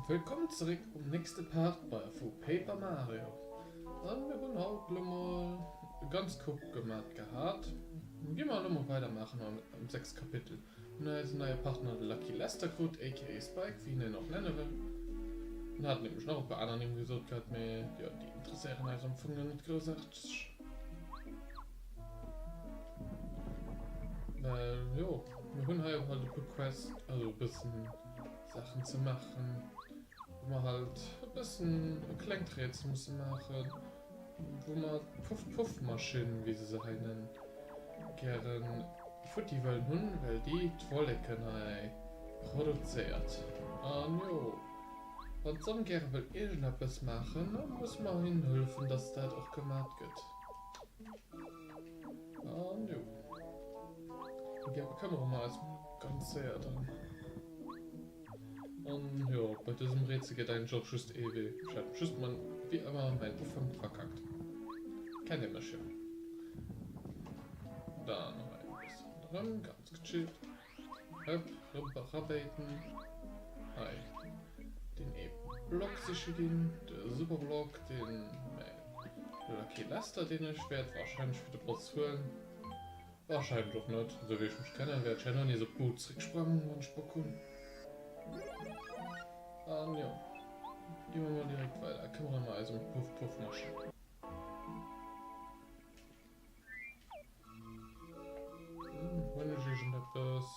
Wëllkomm zeréck um nächste Part bei vu Paper Mario. An mir hunn haut lo mol e ganz Koup gemat gehat. Gi mer lo mol weider maachen am 6 Kapitel. Mir hunn eisen neie Partner de Lucky Lester krut, aka Spike wéi een en och nenne wëll. En hat nämlech nach e puer aner Nimm gesot gehat, mee jo déi interesséieren eis am Fong net groussaarteg. Well jo mir hunn hei halt e puer Quests, also e bëssen Saachen ze maachen, wou mer halt e bëssen e klengt Rätsel musse maachen, wou mer d'Puff-Puff-Maschinn, wéi se se hei nennen, gäre futti wëllen hunn, well déi d'Wolleken hei produzéiert. An jo, wann d'Sonn gäre wëll iergendeppes maachen, da musse mer hinnen hëllefen, dass dat och gemat gëtt. An jo, da këmmere mer eis mol ganz séier drëm. An jo, bei dësem Rätsel gëtt eigentlech och just ee Wee. Ech hat just mein, wéi ëmmer, mäin Ufank verkackt. Kennt Dir mech jo. Dann hei e bëssen erëm, ganz gechillt. Hëpp, rabéiten. Hei deen ee Block siche ginn, de Superblock, deen mäi Lucky Lester, deen ech wäert wahrscheinlech fir de Boss huelen. Wahrscheinlech och net, esou wéi ech mech kennen, wäert ech herno nees op d'Boot zrécksprangen, wann ech Bock hunn. An jo, gi mer mol direkt weider, këmmere mer eis ëm d'Puff-Puff-Maschinn. Hunn ech iergendeppes?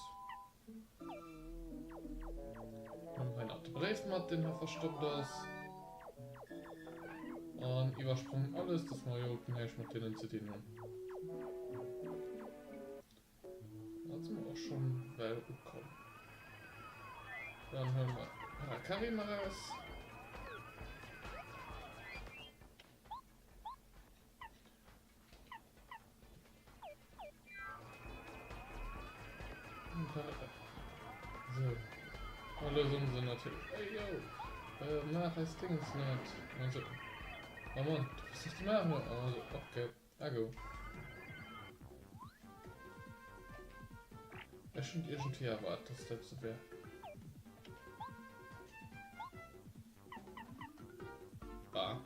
Hunn hei nach de Bréif mat, deen hei verstoppt ass. An iwwersprangen alles, dass mer jo näischt mat deenen ze dinn hunn. Da si mer och schonn well ukomm. Dann huele mer Parakarim eraus. So. An do sinn se natierlech. Ey yo! Äh, maach eis Dingens net. Also. Oh Mann, du bist doch de Mario. Also, okay. Ah, go. Ech hunn iergendwéi erwaart, dass dat sou wär. Bah.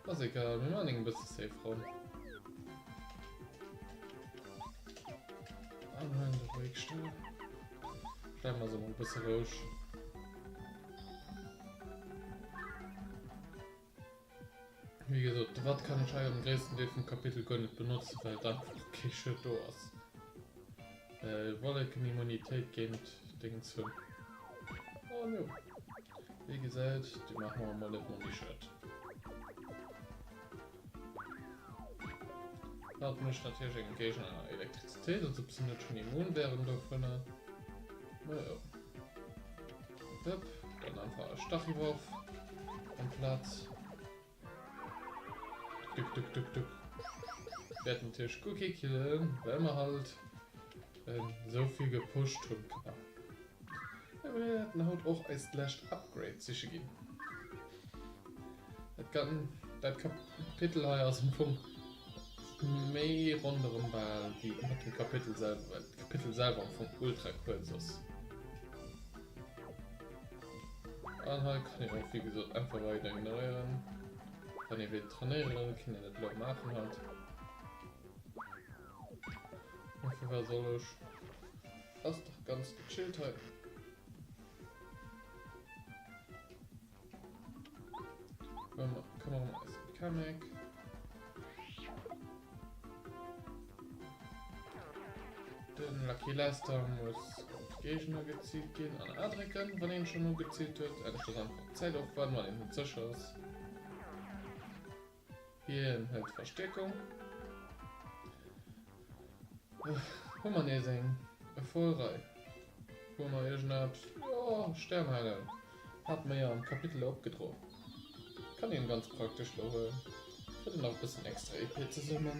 Ass egal, mir machen eng bësse safe Ronn. An huelen de Breakstall. Bleiben wir so mal e bësse roueg. Wéi gesot, de Watt kann ech hei am gréissten Deel vum Kapitel guer net benotzen, well et einfach kee Schued do ass. Well Wollekenimmunitéit géint Dingens hunn. An jo, wéi gesäit, déi maache mer emol net manni Schued. Dat mécht natierlech engem Géigner Elektrizitéit, als ob se net schonn immun wären dovunner. Mä jo. Hëpp, dann einfach e Stachiworf amplaz. Duck, duck, duck, duck. Wäert natierlech guer kee killen, well mer halt esou vill gepusht hunn. Mä mir wäerten haut och eist lescht Upgrade siche ginn. Dat gan dat Kapitel hei ass am Fong méi ronderëm bal wéi mat dem Kapitel selwer, well d'Kapitel selwer am Fong ultra kuerz ass. An hei kann een och wéi gesot einfach weider ignoréieren. Wann ee wéilt trainéieren, dann kinnt een dat elo maachen halt. Mä firwat soll ech? Ass dach ganz gechillt hei. Këmmere mer eis ëm d'Kamek. Den Lucky Lester muss op d'Géigner geziilt ginn an A drécken, wann een schonn ugeziilt huet. Anescht ass einfach Zäit opwaarden, wann een net sécher ass. Hien hëlt Verstäerkung. Hu mer nees eng voll Rei. Hu mer iergendeppes? Jo, Sternhagel hat mer jo am Kapitel opgedroen. Kann een ganz praktesch lo huelen. Kritt een nach e bëssen extra EP zesummen.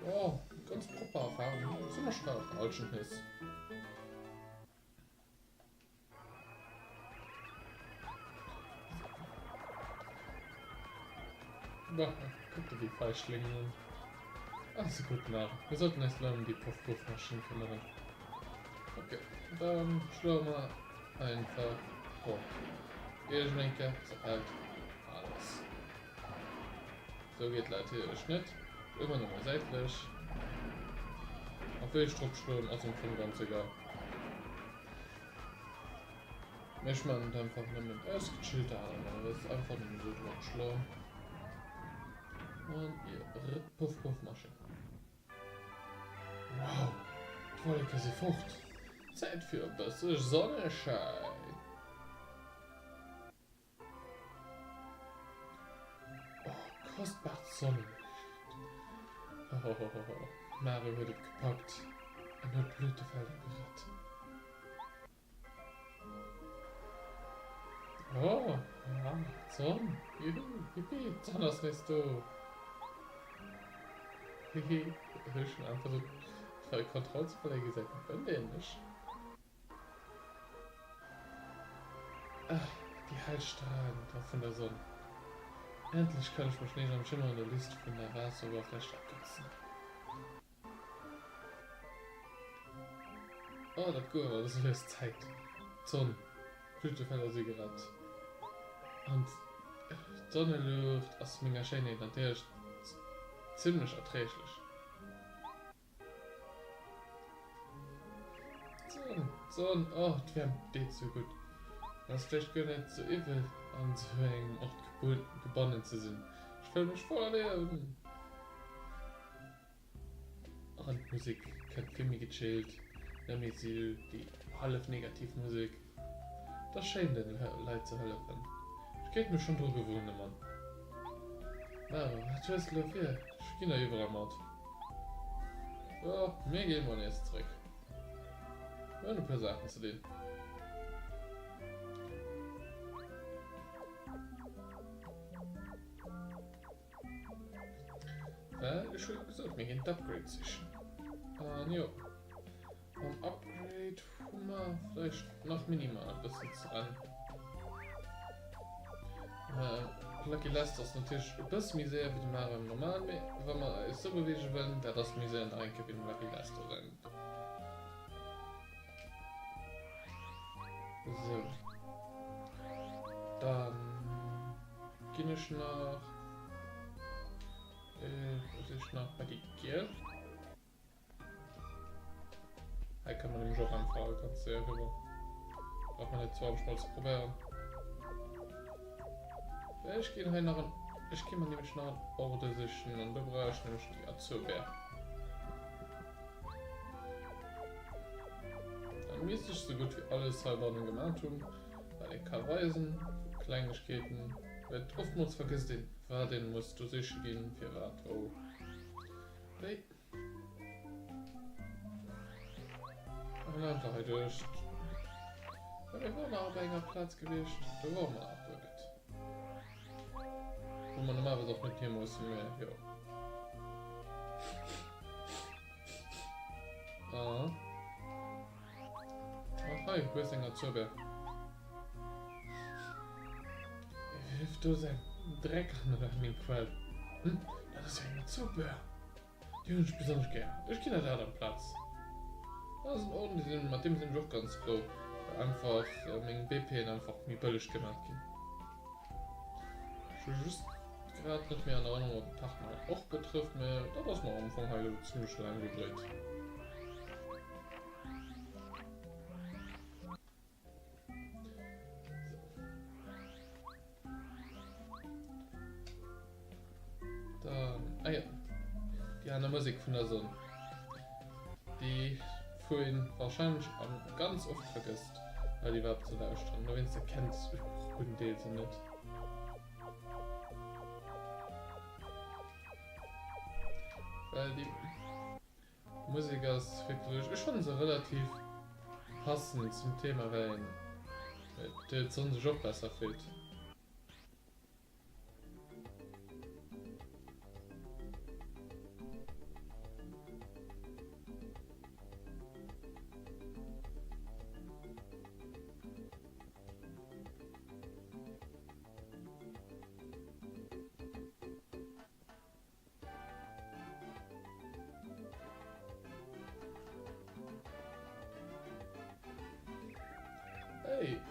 Jo, ganz propper Erfahrung. Si mer scho bei der Halschent nees. Bah, kuck dir déi Feichtlingen un. Ass gutt nach. Mir sollten eis elo ëm déi Puff-Puff-Maschinn këmmeren. Ok, dann schloe mer einfach drop. Iergendeng zerfält alles. Sou geet natierlech net. Ëmmer nëmme säitlech. A wéi ech drop schloen ass am Fong ganz egal. Mee ech man et einfach nëmmen aus gechillter Aart an Weis, einfach nëmmen esou drop schloen. An ier Puff Puff Maschinn. Wow, d'Wolleke si fort. Zäit fir e bësse Sonneschäin. Oh, kostbart Sonneliicht. Hohohoho, Mario huet et gepackt en huet d'Blütefelder gerett. Oh, ja, d'Sonn. Juhu, jippi, d'Sonn ass nees do. Hihi, ech hunn einfach sou d'Kontroll ze verléieren, gesäit mer onähnlech. Ah, déi hell Strahlen da vun der Sonn. Endlech kann ech mech nees am schimmerende List vun der Waasseroberfläch ergötzen. Oh, dat gouf awer esou lues Zäit. D'Sonn, d'Blütefelder si gerett. An d'Sonneluucht ass menger Schéinheet natierlech zimlech erträglech. D'Sonn, d'Sonn, oh d'Wäermt deet sou gutt. Et ass vläicht guer net sou iwwel an sou engem Ort gebannen ze sinn. Ech fëlle mech voller Liewen. An d'Musek kënnt vill méi gechillt, net méi sou déi hallef negativ Musek. Et ass schéin den Leit ze hëllefen. Ech kéint mech schonn dru gewunne Mann. Maro, wat hues de lo vir? Ech ginn der iwwerall mat. Jo, mir ginn mol nees zréck. Mir hunn e puer Saachen ze dinn. Well ech hu jo gesot, mir ginn d'Upgrade sichen. An jo, mam Upgrade hu mer vläicht nach minimal e bëssen ze rennen. Lucky Lester ass natierlech e bësse méi séier wéi de Mario am Normalen, mee wa mer eis esou beweege wëllen, dat ass méi séier nach eng Kéier wéi dem Lucky Lester säin. Esou. Dann ginn ech nach, wo si ech nach? Bei déi giel. Hei kann man nämlech och einfach ganz séier rüber. Brauch man net 20 mol ze probéieren. Ech ginn hei nach en, ech ginn mer nämlech nach en Orde sichen an do brauch ech nämlech déi Azobär. Dann misst ech sou gutt wéi alles heibannen gemat hunn, wat ee ka weisen vu Klengegkeeten, well oftmools vergësst een, wat een muss do siche ginn, firwat, wou, wéi. An einfach hei duerch. Well mir woren nach op enger Plaz gewiescht, do wore mer nach guer net. Wou mer normalerweis och net hi mussen, mee jo. Ah. Ach hei, hues eng Azurbär. Wirft do säin Dreck an meng Quell. Hm, dat ass jo eng Azurbär. Déi hunn ech besonnesch gär. Ech ginn der dat amplaz. Dat ass en Orden, dee sinn, mat deem sinn ech och ganz frou, well einfach meng BPen einfach méi bëlleg gemat ginn. Ech hu just grad net méi an Erënnerung, ob et d'Partneren och betrëfft, mä dat ass mer am Fong hei elo zimmlech laang gedréit. Dann, ah ja, déi aner Musek vun der Sonn, déi wou een wahrscheinlech am ganz oft vergësst well iwwerhaapt ze lauschteren. Dowéinster kennt ech och gudden Deel se net. Well déi. D'Musek ass wierklech, ech fannen se relativ passend zum Thema, well een d'Sonn sech och besser fillt.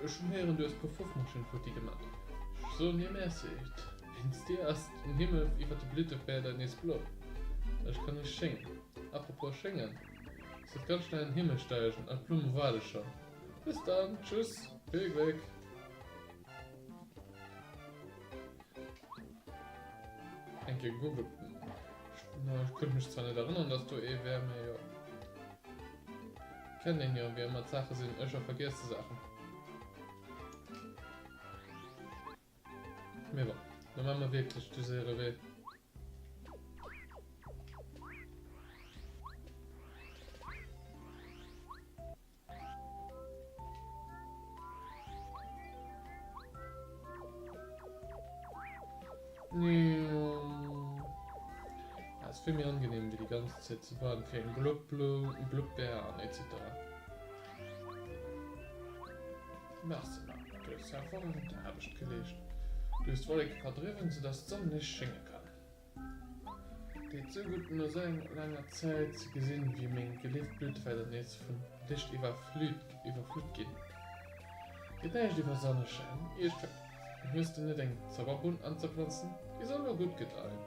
Ech hunn héieren, du hues puer Puffmaschinn futti gemat. Ech soen dir Merci. Wéinst dir ass den Himmel iwwer de Blüttefelder nees blo. Ech kann nees schéngen. Apropos schéngen, Es wäert ganz schnell an den Himmel steigen an d'Blumme waarde schonn. Bis dann, tschüss, vill Gléck! Eng Kéier Google. Ech konnt mech zwar net erënneren, dass do ee wär, mee jo. Kennt een jo, wéi ëmmer d'Saache sinn, ech a vergiesse Saachen. Mee bon, da maache mer wierklech de séiere Wee. Ja, ist vill méi angenehm wéi déi ganz Zäit ze waarden fir eng Blub-Blubbär an etc. Merci Marc, du hues hervorragend Aarbecht geleescht. Du hues d'Wolleke verdriwwen, soudass d'Sonn nees schénge kann. Deet sou gutt no sou enger laanger Zäit ze gesinn wéi meng gelift Blütefelder nees vun Licht iwwerflut ginn. Geet näischt iwwer Sonneschäin. Hues de net eng Zauberbunn anzeplanzen? Déi soll lo gutt gedeien.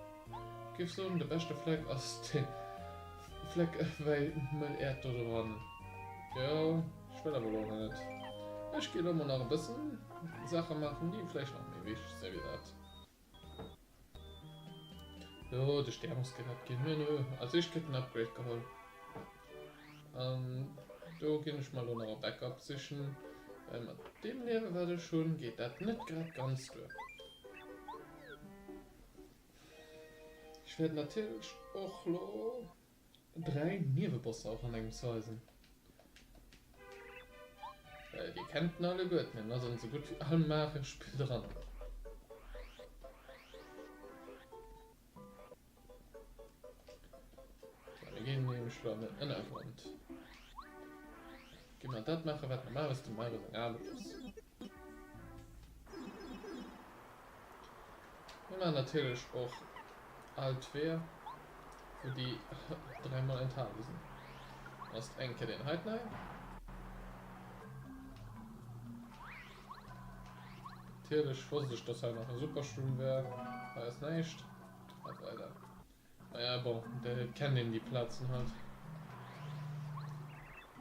Géif soen de beschte Fleck ass dee Fleck wei mëll Äerd do dohannen. Jo ech well awer lo nach net. Ech gi lo mol nach e bëssen Saache maachen déi vläicht nach méi wichteg sinn wéi dat. Jo, de Stär muss gerett ginn. Nö, nö, als éischt gëtt den Upgrade geholl. An do ginn ech mer elo nach e Backup sichen, well mat deem Liewe wat ech hunn, geet dat net grad ganz duer. Ech wäert natierlech och lo 3 Niewebosser och an engems weisen. Well dir kennt en alleguerten, en ass an esou gutt wéi all Mario-Spill dran. So, mir ginn nämlech lo an den Ënnergrond. Gi mer dat maachen, wat normalerweis dem Mario seng Aarbecht ass. Mir maachen natierlech och all d'Weeër, wou déi dräimol enthale sinn. Ass eng Kéier deen heiten hei. Natierlech wosst ech, dass hei nach e Superschlumm wär. Hei ass näischt. A weider. Naja, bon, et kennt een déi Plazen halt.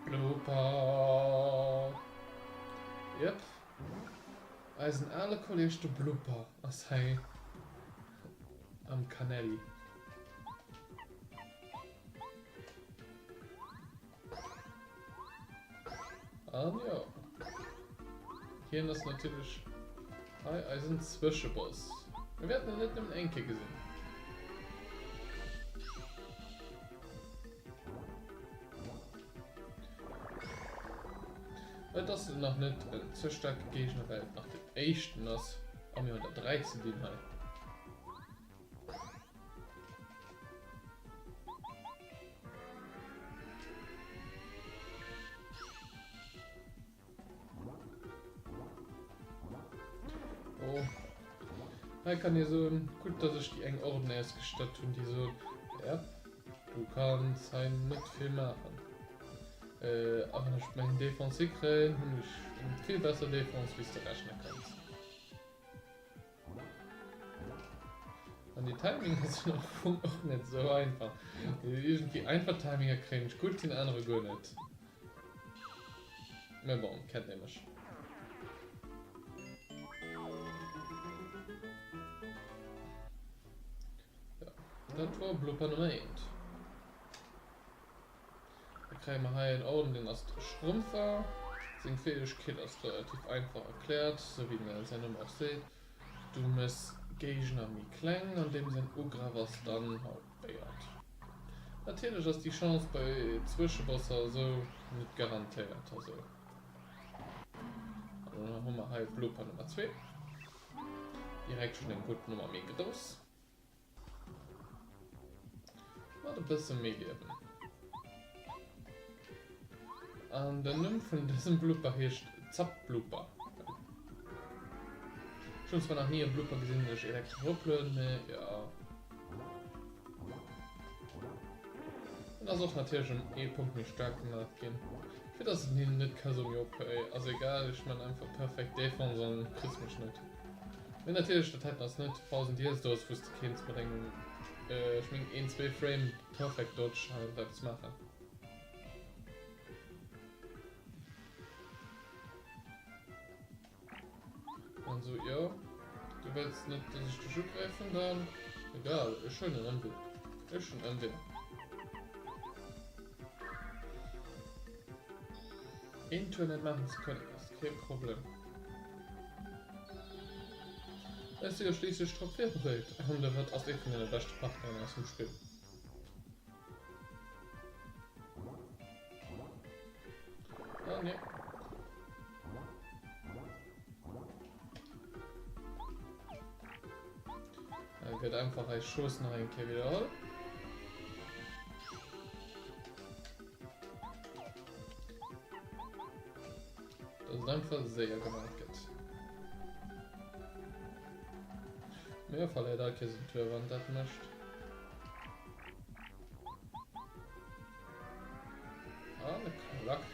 Blooper! Jep, eisen ale Kolleg de Blooper ass hei am Kanelli. An jo, hien ass natierlech hei eisen Zwëscheboss. Mir wäerten en net nëmmen eng Kéier gesinn. Et ass nach net en ze staarke Géigner, well et nach den éischten ass a mir hunn der 3 ze dinn hei. Oh. Hei kann ee soen, gutt dass ech déi eng Orden ausgestatt hunn, déi soen, ja, du kanns hei net vill maachen. Äh, a wann ech meng Defense hikréien, hunn ech eng vill besser Defense, wéi s de rechne kanns. An déi Timinger sinn am Fong och net esou einfach. Iergendwéi einfach Timinger kréien ech gutt hin, anerer guer net. Mä bon, kennt ee mech. Jo, dat wor Blooper Nummer eent. Da kréie mer hei en Orden, deen ass de Schrumpfer. Seng Fäegkeet ass relativ einfach erkläert, sou wéi den säin Numm och seet, Du méchs Géigner méi kleng, an deem säin Ugrëff ass dann halbéiert. Natierlech ass déi Chance bei Zwëschebosser esou net garantéiert. Also, an dann hu mer hei Blooper Nummer 2, direkt schonn eng gutt Nummer méi grouss. Mat e bësse méi Liewen. An den Numm vun dësem Blooper heescht Zapp-Blooper. Ech hunn zwar nach ni e Blooper gesinn, deen sech elektresch oplueden, mee jo. En ass och natierlech ëm ee Punkt méi staark gemaach ginn, fir dass en hinnen net ka soen, jo okay, ass egal, ech man einfach perfekt Defense an kriss mech net. Mee natierlech, dat heiten ass net Thousand Years Doors, wou s de kéints mat engem, ech mengen een, zwee Frame perfect Dodge hei eppes maachen. An so, jo, du wëlls net, dass ech dech ugräifen, dann egal, ech hunn en Ëmwee. Ech hunn Ëmwee. Een Tour net maachen ze kënnen, ass kee Problem. Ech si jo schliisslech drop virbereet, an de Rëtt ass ee vun deene beschte Partneren aus dem Spill. Ah, nee. Da gëtt einfach eis Schoss nach eng Kéier wiederholl. Dass et einfach séier gemaach gëtt. Mir verléiert all Kéiers en Tour, wann dat mécht. Ah, ne Klack.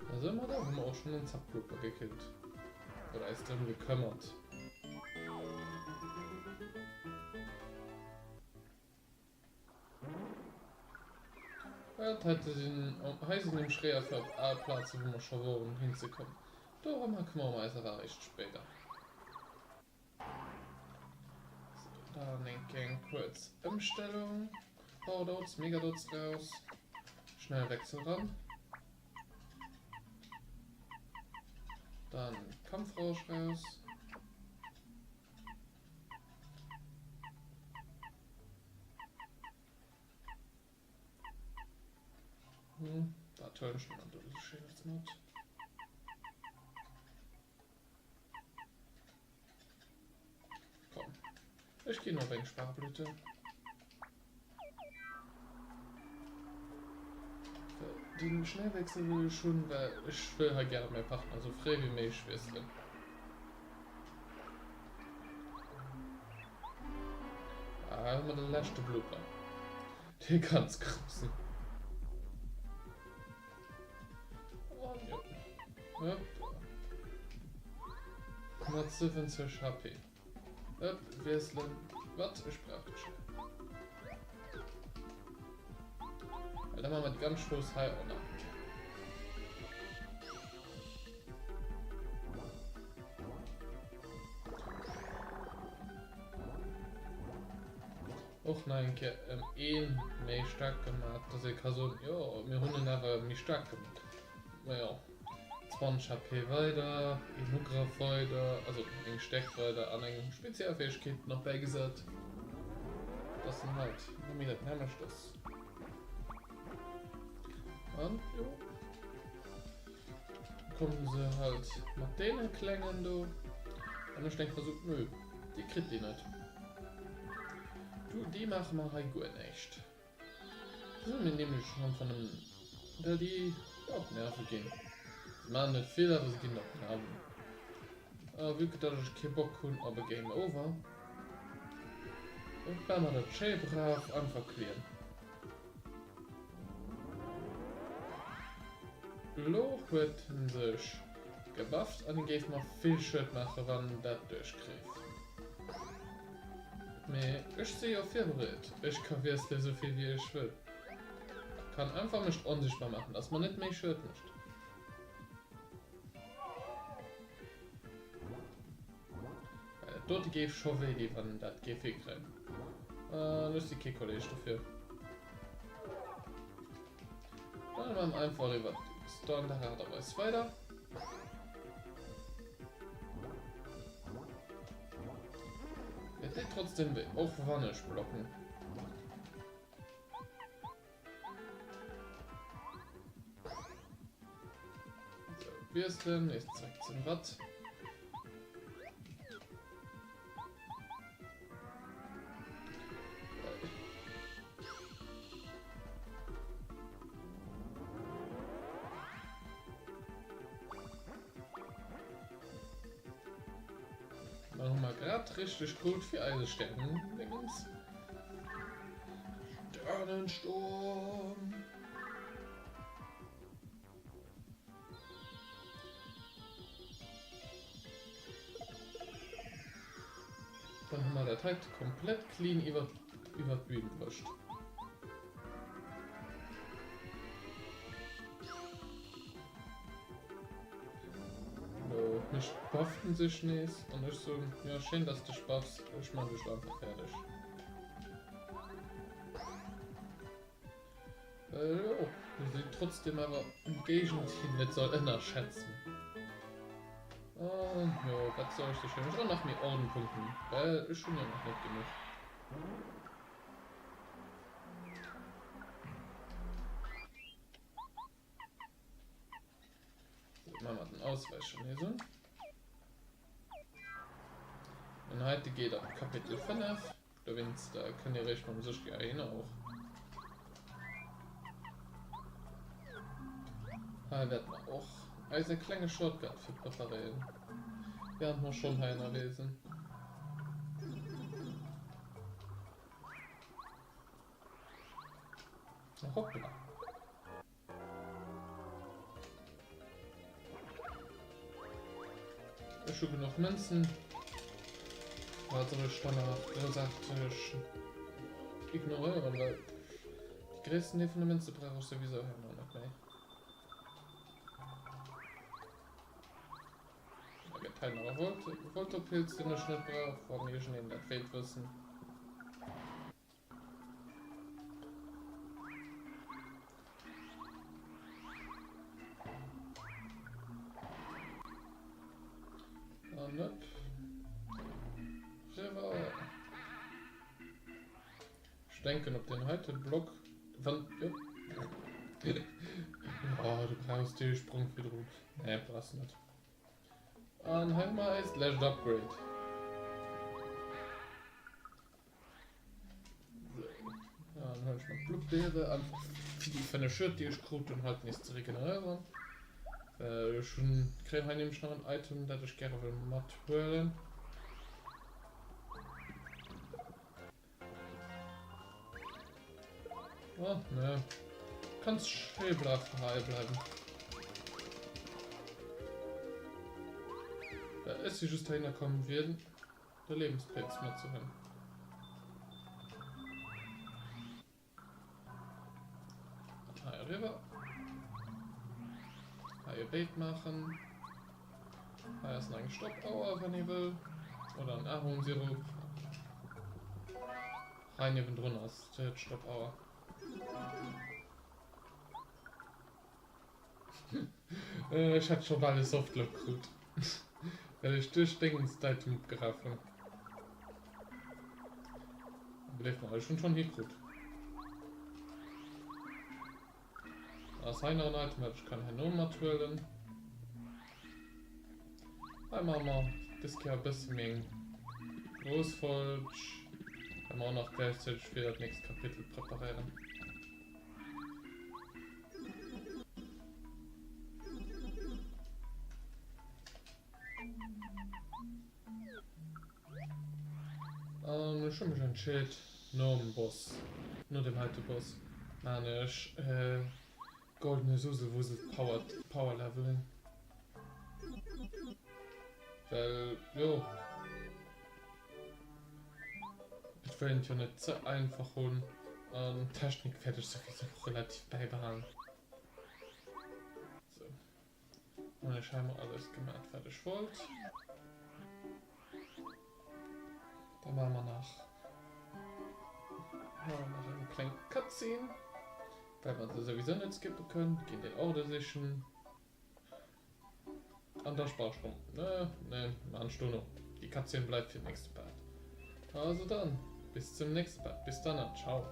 Da sind wir da, haben wir auch schon einen Zapfblooper gekillt. Oder eis drum gekümmert. Well d'Heite sinn, hei sinn nämlech schwéier fir op al Plaze wou mer scho woren hinzekommen. Dorëmmer këmmere mer eis awer eréischt spéider. Sou, dann eng eng kuerz Ëmstellung. Power Dots, Mega Dots raus. Schnellwechsel ran. Dann Kampfrausch raus. Hm, dat huelen ech mir dann schéin mat. Komm, ech ginn op eng Sparblüte. Den Schnellwechsel wëll ech hunn, well ech wëll hei gäre mäi Partner sou fréi wéi méiglech wiesselen. Ah, hei hu mer de leschte Blooper. Dee ganz groussen. Oh, jo. Hopp. Mat 70 HP. Hopp, wiesselen. Wat? Ech brauch dech. Well da maache mer déi ganz Strooss hei och nach. Och nach eng Kéier ëm ee méi staark gemaach, dass ee ka soen, jo, mir hunn en awer méi staark gemaach. Ma jo, 20 HP weider, een Ugrëff weider, also eng Stäerkt weider an eng Spezialfäegkeet nach bäigesat, dass en halt net méi dat nämmlecht ass. An jo, kommen se halt mat deene Klengen do. An ech denke mer sou, nö, déi kritt déi net. Du, déi maache mer hei guer näischt. Déi si mir nämlech schonn van dem, well déi jo op d'Nerve ginn. Se maachen net vill, awer se ginn op d'Nerven. A vue que datt ech kee Bock hunn op e Game Over, maache mer dat schéi brav einfach clean. Lo huet en sech gebufft an en géif mer vill Schued maachen wann en dat duerchkréif. Mee ech si jo virbereet, ech ka wiesselen esouvill wéi ech wëll. Kann einfach mech onsichtbar maachen dass mer net méi Schued mécht. Well dat dote géif scho wéi di wann en dat géif hikréien. An ech si kee Kolleg dofir. Dann maache mer einfach iwwer déi Standard Aart a Weis weider. Et deet trotzdem wéi, och wann ech blocken. So, wiesselen, nees zréck zum Rad. Dann hu mer grad. grad richteg krut fir eise Stärenendingens. Sternensturm! Dann hu mer dat hei komplett clean iwwer iwwer d'Bühn bruecht. Lo mech bufft en sech nees an ech soen, jo schéin dass dech buffs, ech man dech lo einfach fäerdeg. Well jo, mir sinn trotzdem awer en Géigend déi een net soll ënnerschätzen. An jo, wat soll ech sech ech nach méi Ordenpunkten, well ech hunn jo nach net genuch. So, machen wir den Ausweicher nees un. Den heite geet ab Kapitel 5. Dowéinst kënnt Dir réischt mam Sëschki heihinner och. Hei wäerte mer och eise klenge Shortcut fir preparéieren, während mer schonn hei ënnerwee sinn. Hoppla. Ech hu genuch Mënzen. Wat soll ech dann nach groussaarteg ignoréieren, well déi gréissten Deel vun de Mënze brauch ech souwisou herno net méi. Da gëtt hei nach e Voltopilz, deen ech net brauch, wann iergendeen dat wéilt wëssen. An op. Riwwer. Ech denken op den heite Block. Wann. Jo. Oh, du brauchs dee Sprong virdrun. Nee, brauchs net. An hei hu mer eist lescht Upgrade. Dann huelen ech mer d'Bluttbeere einfach fir déi 5 Schued déi ech krut hunn halt nees ze regeneréieren. Well ech hunn kréien hei nämlech nach en Item dat ech gäre wëll mathuelen. Oh, ne. Kanns schéi brav hei bleiwen. Ech si just heihinner komm fir De Lebenspilz matzehuelen. An hei eriwwer. Hei e Beet maachen. Hei ass nach eng Stoppauer, wann ee wëll. Oder en Ahornsirup. Hei niewendrun ass d'Stoppauer. Ech hätt scho bal e Softlock krut, well ech duerch Déngens d'Item opgeraf hunn. Gleeft mer, ech hunn schonn hikrut. Ass hei nach en Item, wat ech kann herno mathuelen? Hei maache mer dës Kéier e bësse méi eng grouss Folg, well mer och nach gläichzäiteg fir dat nächst Kapitel preparéieren. An ech hu mech entscheet, nom Boss, no dem heite Boss, maan ech Goldene Suselwusel Power, Power Leveling. Well, jo, et wëll een et jo net ze einfach hunn an d'Technik wäert ech souwisou och relativ bäibehalen. Sou, hunn ech hei mol alles gemat wat ech wollt. Da maache mer nach, maache mer nach eng kleng Cutscene, well mer se souwisou net skippe kënnen. Ginn den Orde sichen. An der Sparschong. Ne, ne, machen ech dono. Déi Cutscene bleift fir den nächste Part. Also dann, bis zum nächste Part. Bis dann an ciao.